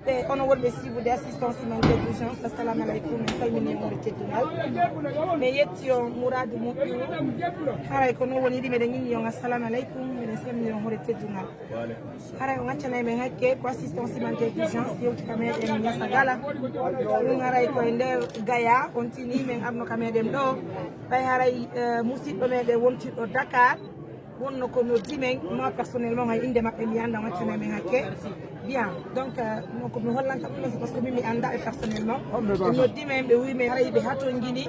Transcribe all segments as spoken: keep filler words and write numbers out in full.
Ɓe onon wonɓe siibude assistance humanitaire d'urgence, assalamu aleykum, min salmini on e teddungal. Min yetti on muraadu moƴƴuru. Haray ko non woniri, meɗen inni on assalamu aleykum, meɗen salmini on hoore teddungal. Haray on accanay men hakke, ko assistance humanitaire d'urgence yewti ka meɗen Niassagala. Ɗum haray ko e nder Gaya, on tini men arno ka meɗen ɗo. Ɓay haray, eh, musidɗo meɗen wontirɗo Dakar wonno ko noddi men, moi personnellement hay innde maɓɓe mi annda, on accanay men hakke. Bien, donc, euh, donc mi hollanta ɗum, c'est parce que min mi annda ɓe personnellement. Ɓe noddi men, ɓe wi men haray ɓe hatonjini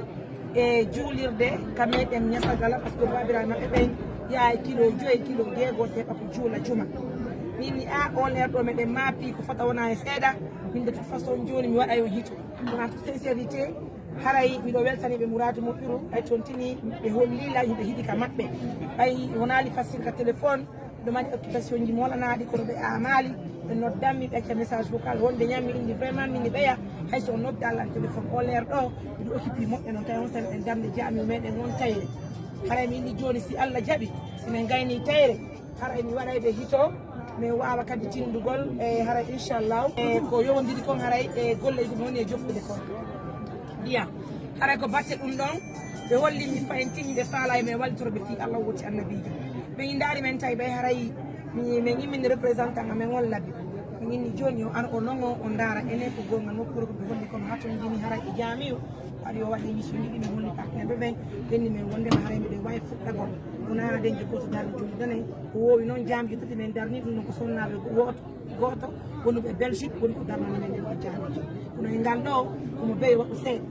e juulirde ka meɗen Niassagala, parce que baabiraaɓe maɓɓe ɓen yaha e kilo joyi, kilo jeego, c'est pas pour juula juma. Min mi a on heure ɗo meɗen maapi ko fota wona e seeɗa. Min de toute façon jooni mi waɗay on hito. Kono en toute sincérité, haray miɗo weltani ɓe muraadu moƴƴuru, ɓay tontini ɓe holli la yimɓe hiɗi ka maɓɓe. Ɓay wonaali facile ka téléphone, ɗo mari occupation ji molanaaɗi, kono ɓe amaali, ɓe noddammi, ɓe acca message vocal, wonde ñammi indi vraiment mini ɓeya, hay so on nodda Allah téléphone o leer ɗo, miɗo occupi moƴƴa noon, tawi on sene ɗen darnde jaami meɗen won tayre. Haray mi inni jooni si Allah jaɓi, si min gayni tayre, haray mi waɗay ɓe hito, min waawa kadi tindugol, e haray inchallah, e ko yowondiri kon haray e golleji ɗum woni e jokkude kon. Biya, haray ko batte ɗum ɗon, ɓe holli mi fayin tigi ɓe faala e men wallitoro ɓe fii Allah woti annabiijo. Ɓe indaari men tawi ɓay haray mi, min immini représentant amen on labi. Min inni jooni yo ar o non o, o ndaara enen ko goonga nokkuure ko ɓe holli kono hatonjini haray e jaamiyo. Waɗi o waɗi émission ji ɗi min holli partenaire ɓe ɓen, ɓenni men wondema haray miɗen waawi fuɗɗagol. Wona dañde gooto darde jumɗo nen, ko woowi noon jaamji tati min darni ɗum ɗon ko sonnaaɓe gooto, gooto woni ɓe Belgique, woni ko darnani men ɗen ɗo jaamji. Kono e ngal ɗo, omo beyi waɗu seeɗa.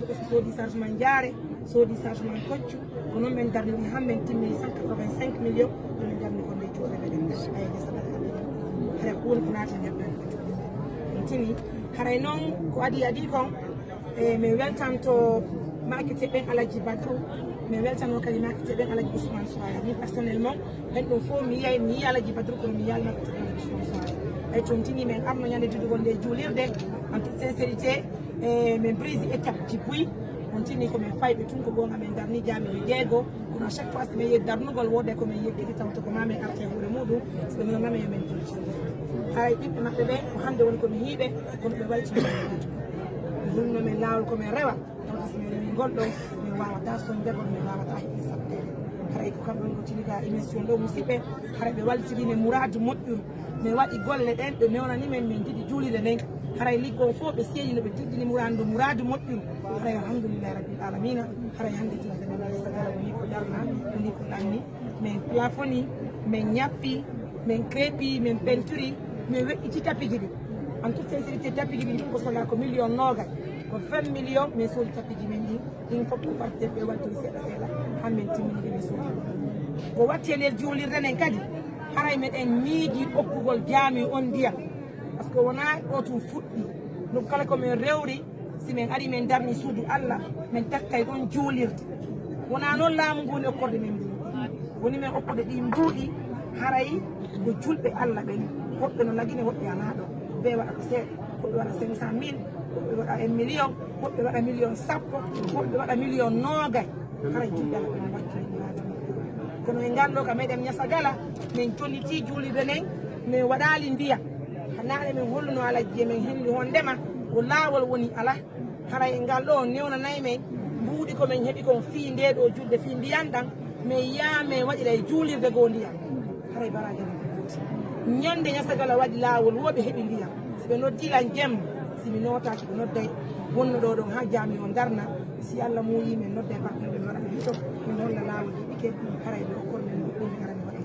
Ko so soodi chargement jaare, soodi chargement koccu, ko noon min darniri han min timmi cent quatre-vingt-cinq millions, ko min darni ko nde juuɗe meɗen. Ay, nde sadaka meɗen. Hara ko woni ko naati nder ɗon ko juuɗe meɗen. Min tini, haray noon ko adii adii kon, e, min weltanto markete ɓen Alaji Badru, min weltano kadi markete ɓen Alaji Ousmane Soare. Min personnellement, ɓen ɗon fof mi yiyay, mi yiyi Alaji Badru kono mi yiyaali markete ɓen Alaji Ousmane Soare. Ay, toon tini min arno ñande didugol nde juulirde, en toute sincérité, e, min brise étape ji buy. On tini ko min fayɓe tun ko goonga min darni jaami ɓe jeego. Kono à chaque fois so min yehi darnugol wooda ko min yeggiti tawto ko ma min arta e hoore muɗum, so ɓe nonama yo min tolti. Haray ɓiɓɓe maɓɓe ɓe ko hannde woni ko mi hiiɓe, kono ɓe wayti min ɗum no min laawol ko min rewa. Tawata so min rewi ngol ɗon, min waawata soñjagol, min waawata heɓde satteede. Haray ko kamɓe woni ko tiniga émission ɗo musidɓe, haray ɓe wallitiri min muraadu moƴƴuru. Min waɗi golle ɗen, ɓe newnani min, min njiɗi juulirde nden. Haray liggo fof ɓe seedino, ɓe teddini muraadu, muraadu moƴƴuru. Haray alhamdulillahi rabbil alamina. Haray hannde juulirde nden, haray sagara woni ko darna, woni ko lanni. Min plafoni, min ñappi, min crepi, min penturi, min weƴƴiti tapiji ɗi. En toute sincérité, tapiji ɗi ɗum ko sola ko million noogay. Ko vingt millions, min soodi tapiji men ɗi. Ɗin fof ko partenaire ɓe waɗi seeɗa seeɗa, han min timmini ɗi min soodi. Ko watti e nder juulirde nden kadi, haray meɗen miiji okkugol jaami on ndiyam. Parce que wonaa ɗo tun fuɗɗi. Ɗum kala ko min rewri, si min ari min darni suudu Allah, min takkay ɗon juulirde. Wonaa noon laamu ngu woni okkorde min mbuuɗi. Woni min okkude ɗi mbuuɗi, haray ko julɓe Allah ɓen. Woɓɓe no lagine, woɓɓe alaa ɗo. Ɓe waɗa ko seeɗa, woɓɓe waɗa cinq cent mille, woɓɓe waɗa un million, woɓɓe waɗa million sappo, woɓɓe waɗa million noogay. Haray julɓe Allah ɓen no wattini ɗum. Kono e ngal ɗo ka meɗen Niassagala, min jonniti juulirde nden, min waɗaali ndiyam. Hanaare min holluno Alaji, min hilli hondema ko laawol woni alaa. Haray e ngal ɗo newnanay men mbuuɗi ko min heɓi kon fii nde ɗo julde, fii ndiyan ɗan, min yaa min waɗira e juulirde goo ndiyan. Haray baraaji men ko juuti. Ñande Niassagala waɗi laawol, wooɓe heɓi ndiyan. Si ɓe noddi lan jemma, si mi nootaaki, ɓe nodday wonno ɗo ɗon haa jaami on darna. Si Allah muuyi, min nodday partenaire ɓe mbaɗa ɓe hito, min holla laawol heɓike, haray ɓe okkor min moƴƴinde, haray mi waɗa.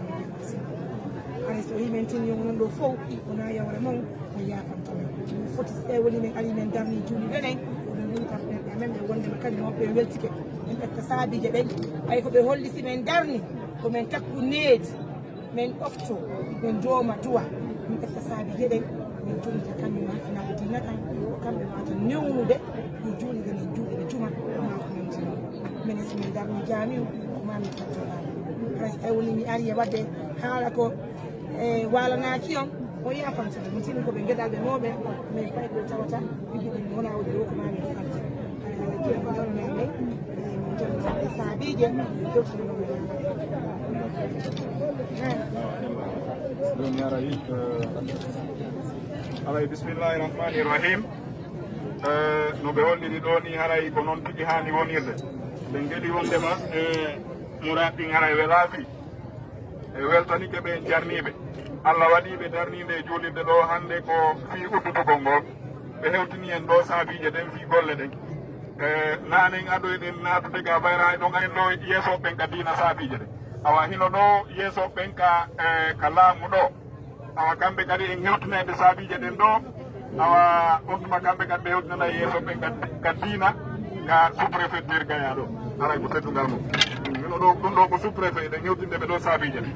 Haray so o yii min tini yo onon ɗo fow, wonaa yawre mon, o yaafanto men. Ɗum foti so tawi woni min ari min darni juuli ɗenen, oɗon mbiyi partenaire ɓe amen ɓe wondema kañum on ɓe weltike. Min ƴetta saabiije ɗen, ɓay ko ɓe holli si min darni, ko min takku needi, min ɗofto, min jooma duwa, min ƴetta saabiije ɗen, min jonnita kañum e finaaɓe diina kan, ko kamɓe wata newnude, yo juulirde min juulirde juma, maa ko min jimmi. Minen so min darni jaami, ko maa min ƴetto laawol. Haray so tawi woni mi ari e waɗde haala ko e waalanaaki on, o yaafanta ɓe. Min tini ko ɓe geɗalɓe mawɓe, min fayi ko tawata, ɓe jiɗi wona o ɗo ko maa min fadde. Haray haala jiya ko ɗon men, e min jonnoo e saabiije, joftude no ɓe ɗon. Ɗum yara yimɓe. Alay, bismillahi rahmani rahim. Eh, no ɓe holliri ɗo ni, haray ko noon tigi haani wonirde. Ɓe ngeɗi wondema, eh, muraad ɗin haray welaafi. E weltanike ɓe en jarniiɓe. Allah waɗi ɓe darniinde e juulirde ɗo hannde ko fii uddutugol ngol. Ɓe hewtini en ɗo saabiije ɗen fii golle ɗen. Eh, naanen ado eɗen naatude ga bayra hay ɗon ayen ɗo yeeso ɓen ka diina saabiije ɗen. Awa hino ɗo yeeso ɓen ka, eh, ka laamu ɗo. Awa kamɓe kadi en hewtinayɓe saabiije ɗen ɗo. Awa on tuma kamɓe kadi ɓe hewtinana yeeso ɓen ka, ka diina, ka sous-préfecture Gaya ɗo. Haray ko teddungal mum. Mino ɗo, ɗum ɗo ko sous-préfet, eɗen hewtinde ɓe ɗo saabiije ɗen.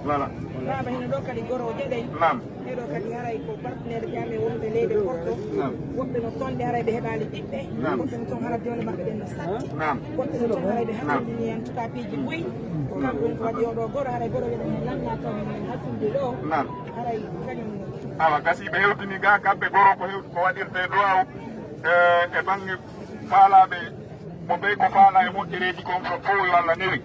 Voilà. Baaba hino ɗo kadi gorooje ɗen. Naam. Ɓeɗo kadi haray ko partenaire ɓe amen wonɓe leyɗe Porto. Naam. Woɓɓe no tonɗe haray ɓe heɓaali ɓiɓɓe. Naam. Woɓɓe no ton haray jonde maɓɓe ɗen no satti. Naam. Woɓɓe no ton haray ɓe hakkilini en tuka piiji buy. Ko kam ɗum ko waɗi oɗo goro haray goro weɗen e lanna toon en hakkilde ɗo. Naam. Haray kañum no. Awa gasi ɓe hewtini ga kamɓe goro ko hewti ko waɗirte duwaw, eh, e bannge faalaaɓe mo ɓey ko faala e moƴƴereeji kon fof yo Allah newi.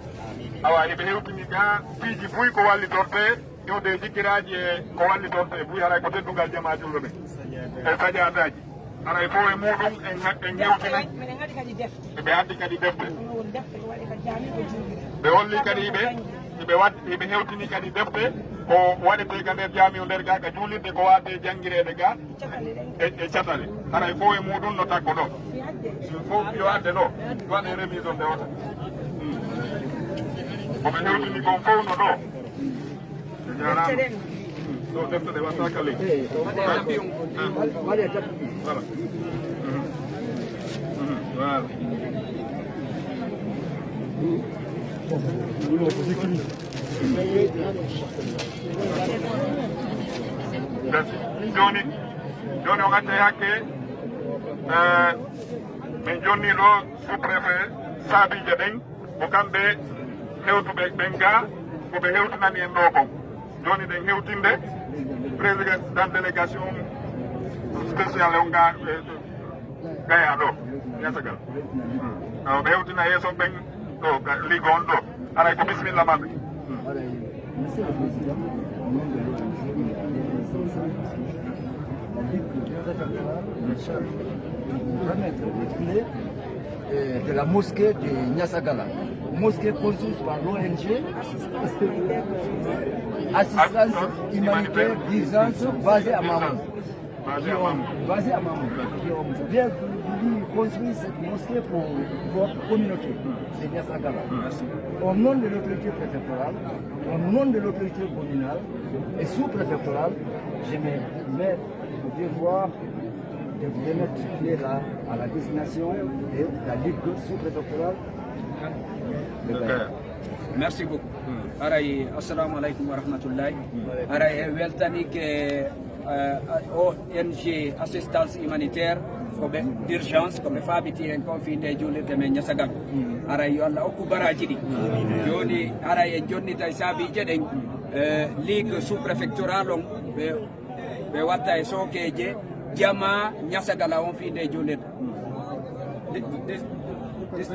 Awa eɓe hewtini ga piiji buy ko wallitorte. Iwde e jikkiraaji e ko wallitorte e buy haray ko teddungal jamaa julɓe ɓen. E sajaadaaji. Haray fof e muɗum en, en hewtinay. Miɗen haɗi kadi defte. Ɓe addi kadi defte. Ɗum woni defte ko waɗi ka jaami ko juulirde. Ɓe holli kadi ɓe, ɓe wad-, ɓe hewtini kadi defte ko waɗetee ka nder jaami o nder ga ka juulirde ko waawetee janngireede ga. E, e catale. Haray fof e muɗum no takko ɗo. Fof yo adde ɗo. Waɗe remise on nde wota. Hmm. Ko ɓe hewtini kon fof no ɗo. Ɓe jaaraama. Hmm. Ɗo defte ɗe watta ka leydi. Voilà. Hmm. Hmm. Voilà. Merci. Jooni, jooni on accay hakke, eh, min jonni ɗo sous-préfet saabiije ɗen, ko kamɓe hewtuɓe ɓen ga, ko ɓe hewtinani en ɗo kon. Jooni ɗen hewtinde président délégation spéciale on ga, eh, Gaya ɗo, Niassagal. Awa, ɓe hewtina yeeso ɓen ɗo, ka ligue on ɗo. Haray ko bisimilla maɓɓe. Haray, Monsieur le Président, au nom de l'O N G, la Ligue préfectorale, nous sommes pour remettre les clés, euh, de la mosquée de Niassagala. Mosquée construite par l'O N G, Assistance Humanitaire d'Urgence, basée à Mamoun. Basé à Mamoun. Basé à Mamoun. Qui ont bien voulu construire cette mosquée pour votre communauté. C'est bien ça, Gala. Merci. Au nom de l'autorité préfectorale, au nom de l'autorité communale et sous-préfectorale, je me mets au devoir de vous remettre ce clé-là à la destination de la Ligue sous-préfectorale de Gaïa. Merci beaucoup. Haray, assalamu aleykum wa rahmatullahi. Haray, e weltanike, eh, O N G Assistance Humanitaire, ko ɓe d'urgence, ko ɓe faabiti en ko fii nde juulirde men Niassagal. Haray, yo Allah okku baraaji ɗi. Jooni, haray, en jonnitay saabiije ɗen, eh, ligue sous-préfectorale on, ɓe ɓe watta e sookeeje jamaa Niasagala on fii nde juulirde. Di-, di-, dis-,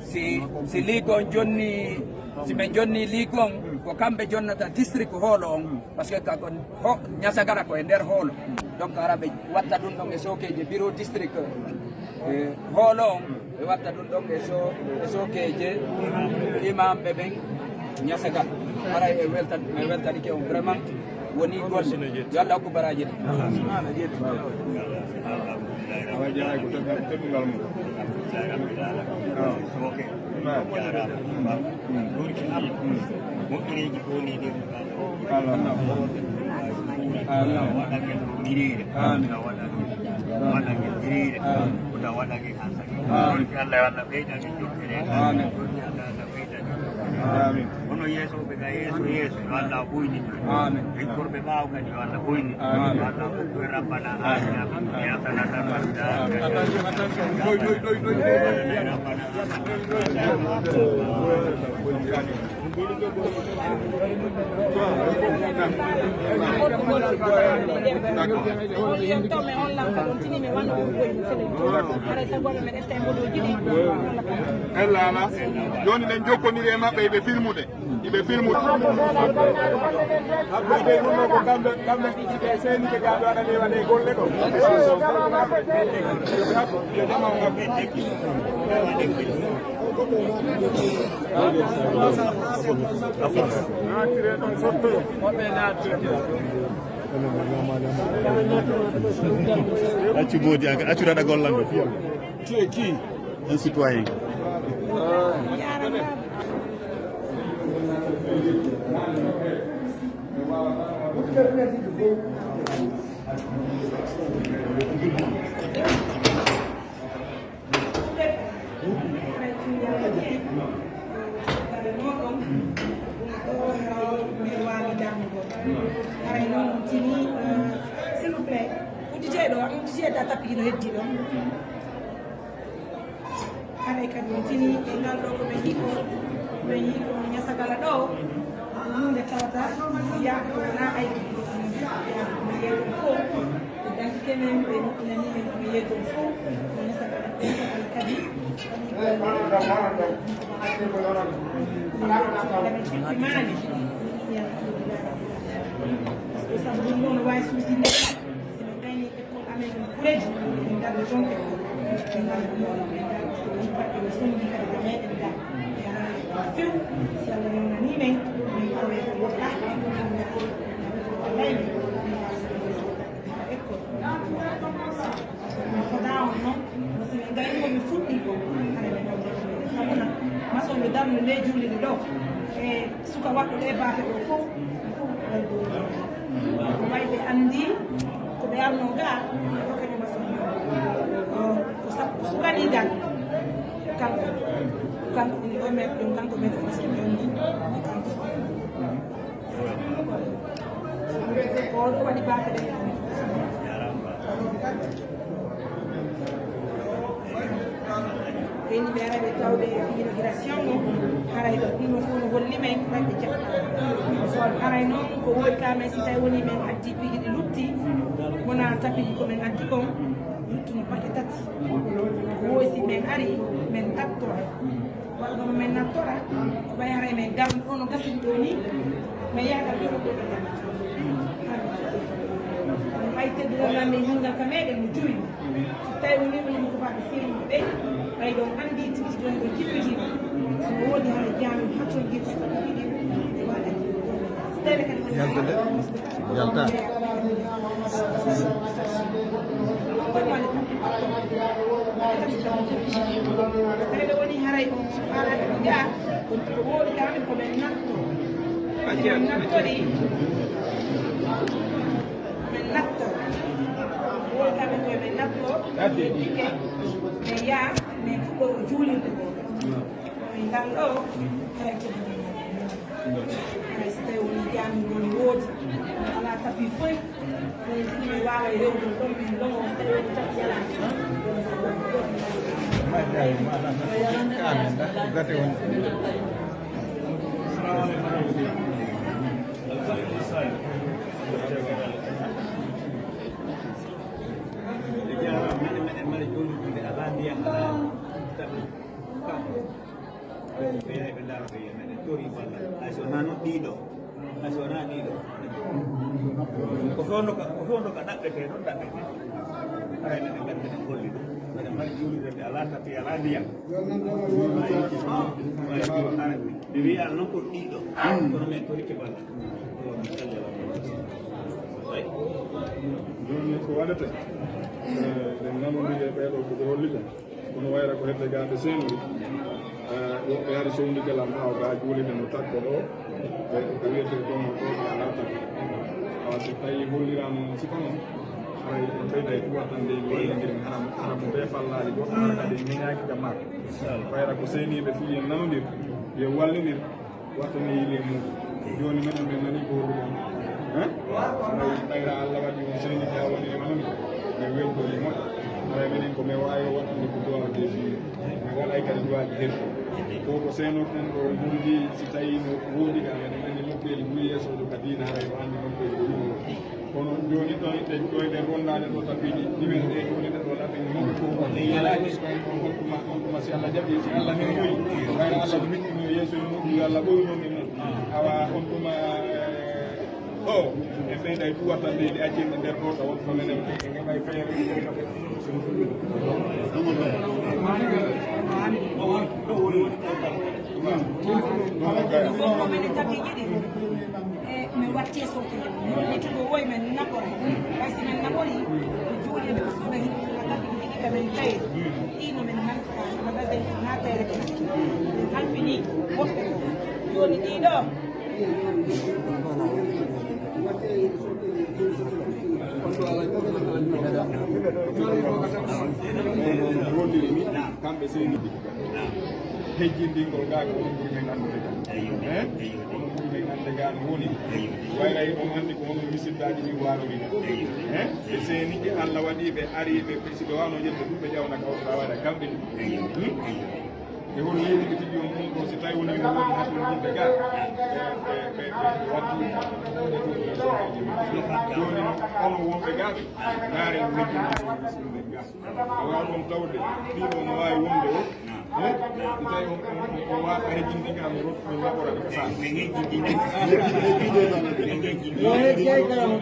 si, si ligue on jonni, si ɓe jonni ligue on, ko kamɓe jonnata district hoolo on, parce que ka kon ho-, Niasagala ko e nder hoolo. Donc, hara ɓe watta ɗum ɗon e sookeeje bureau district. E hoolo on, ɓe watta ɗum ɗon e so-, e sookeeje imamɓe ɓen Niassagal. Haray e weltan-, e weltanike on vraiment woni golle. Yo Allah hokku baraaji ɗi. Awa jeeray ko teddungal mum. Awa. Moƴƴereeji ɗo ni ɗi Allah. Allah. Waɗa ngel ɗo miriire. Amin. Waɗa ngel miriire. Amin. Kuta waɗa ngel hansaki. Amin. Ɗonki Allah yo Allah ɓeyda ngel jokkere. Amin. Ɗonki Allah yo Allah ɓeyda ngel. Amin. Kono yeeso ɓe ga yeeso yeeso yo Allah ɓoyni. Amin. Ɓe korɓe ɓaawo kadi yo Allah ɓoyni. Amin. Yo Allah hokku ɓe rabbana atina fid dunya hasanatan wa fil akhirati. Attention, attention. Ɗoy, ɗoy, ɗoy, ɗoy. Rabbana atina. En laala. Jooni ɗen jokkondirii e maɓɓe, eɓe filmude. Ɓe filmu. Abdoulaye Bey ɗum ɗo ko kamɓe, kamɓe ɗiɗi ɓe seni ɓe gaa ɗo aɗa ɓe waɗe golle ɗo. Accu Boodi, accu daɗa gollande. Tu es qui? Un citoyen. Haray noon tini, euh, s'il vous plaît, udditee ɗo, udditee ta tapis no heddi ɗo. Haray kadi on tini e ngal ɗo ko ɓe yii ko, ɓe yii ko ñasagala ɗo, huunde tawata yaha ko wona aydi. Yaha ko yeeɗon fof, ko identité men, ɓe moƴƴinani men ko yeeɗon fof, ko ñasagala, ñasagala kadi, kadi golle. Ɓe ciftimaani. Par ce que sabu ɗum ɗo no waawi suusinde. Si min gayni école amen, ɗum kureeji, min ngarda toon école. Min ngarda ɗum ɗo, min ngarda so woni paɗɗe no sondi kadi ko meɗen ga. E alaa few, si Allah newnanii men, min awe ko woɗɗa, min ngarda ko laymi, min ngarda so woni so école. Min fotaa on noon, so min gayni ko min fuɗɗi ko, hara min ɗon ɗon. Sabu na, mason ɓe darno nde juulirde ɗo. E Suka waɗɗo ɗe baafe ɗo fof, fof ɗo ɗo. Ko wayi ɓe anndi ko ɓe arno ga, ko kañum asal. Ko sa-, ko sukani gal. Kanko, kanko woni o men, ɗum kanko men o masin ɗon ni. Kanko. O ɗo waɗi baafe ɗe. Ɓeyni ɓe ara ɓe tawde e inauguration o, haray ko ɗum ɗo fof no holli men ɓayɓe jaɓɓa. Haray noon ko woodi ka men, si tawi woni men addi piiji ɗi lutti, wona tapiji ko men addi kon, luttuno paquet tati. Ko woodi si men ari, men tattora. Waɗa kono men nattora, ko ɓay haray men darno ɗo no gasiri ɗo ni, men yaha ɗo ɗo ɗo ɗo. Ɓay tedduɗo men, men hingal ka meɗen no joyi. So tawi woni woni ko baɗɗo seeni ɓe, ɓay ɗon anndi tigi tigi ɗon ɗo jippiti. So no woodi hara jaami hatton jiɗi ɗiɗi ɗiɗi waɗa. So tawi kadi woni yaltude, yalta. Tawi woni haray on faalaaka ɗi ga, ko woodi ka ko men natto. Men nattori. Men natto. Wol kamɓe koye men natto. Adde. Dike. Men yaa, men fuɗɗo ko juulirde ko. Koye ngal ɗo, haray ko hay so tawi woni jaami woni woodi. Alaa tapi foy. Woni tigi men waawa rewde ɗon men ɗon o so tawi woni tapi yalaa. Gati woni. Salamu aleykum. Ɓe jaaraama, mene, meɗen mari jollidude alaa ndiyam, alaa taɓe. Kam. Ɓe, ɓe yahi ɓe ndaara ɓe yiya, meɗen tori balla. Hay so wonaa noon ɗiɗo, hay so wonaa ɗiɗo. Ko fewndo ka, ko fewndo ka ɗaɓɓetee ɗoon, ɗaɓɓetee. Haray meɗen ngari meɗen golli ɗum. Meɗen mari juulirde nde alaa tapi, alaa ndiyam. Ɓe wiya noon ko ɗiɗo. Kono men ko rikke balla. Jooni ko waɗata? Eh, ɗen nanondiri e ɓee ɗoo ko ɓe hollita. Kono wayra ko hedde gaa ɓe seenori. Eh, woɓɓe hari sowndike lam ɓaawo gaa juulirde no takko ɗoo. Ɓe, ɓe wiyetee ɗon ɗo ɓe alaa takko. Awa so tawi holliraama on sifa noon, haray en ɓeyda e ɗum wattande en wallondiren hara, hara mo bee fallaali goɗɗo, hara kadi en heñaaki ka maaka. Wayra ko seeniiɓe fii en nanondir, yo wallindir. Wattu mi yiile mum. Jooni minen min nani ko holluɗon. Hein? Haray ɓayra Allah waɗi on seeni ka woni e mum. Mi weltori moƴƴo. Haray minen ko mi waawi waɗude ko duwaaw de fii. Mi waɗay kadi duwaaji hedde. Ko ko seenoɗen ɗo nguurdi si tawi no woodi ka, eɗen anndi nokkeeli ɓuri yeesoojo ka diina, haray ko anndi nokkeeli ɓuri. Kono jooni ɗo, ɗen ɗo, ɗen rondaade ɗo tapiiji ɗimen ɗe, jooni ɗe ɗo laɓɓini mum ko. Ɗen yalaaji, on, on tuma, on tuma si Allah jaɓi, si Allah newnoyi, ɓayra Allah ko miɗɗino yeeso e muɗum, yo Allah ɓoyno min. Awa on tuma ɗo en ɓeyday duwata leydi accirɗi nder ɗo taw on famenen ɓe ɓay fayere. Mene tabi yiɗi e mi watti e sokki mi tugo woy men naɓora ɓay si men naɓori juuɗe ɓe soɓe hinɗuɓe tabi yiɗi ka men tawi ɗino men halka magasin na tere ɓe halfini woɓɓe joni ɗiɗo. Kamɓe seni kamɓe seni hejjindingol gaa ko on ɓuri men anndude gaa. Hein? On ɓuri men annde gaa no woni. Wayray on anndi ko honno misiddaaji ɗi waarori. Hein? Ɓe seeni ɓe Allah waɗi ɓe ari ɓe si ɓe wano ƴettude ɗum ɓe ƴawna ka oɗo wayra kamɓe ni. Hmm? E hol leydi ɓe tigi on ɗum ɗo si tawi woni no woni hakkunde yimɓe gaa. Ɓe ɓe ɓe ɓe waddi e ɗum ɗo soɓeeji. Jooni onon wonɓe gaa ɓe ndaare no woni ɗum ɓe gaa. A waawa ɗum tawde ɗiɗo no waawi wonde o. Eh? Tawi on on on waawa hejjinde kam rot on waɗora ɓe ka sala. Yo hejjay kala mo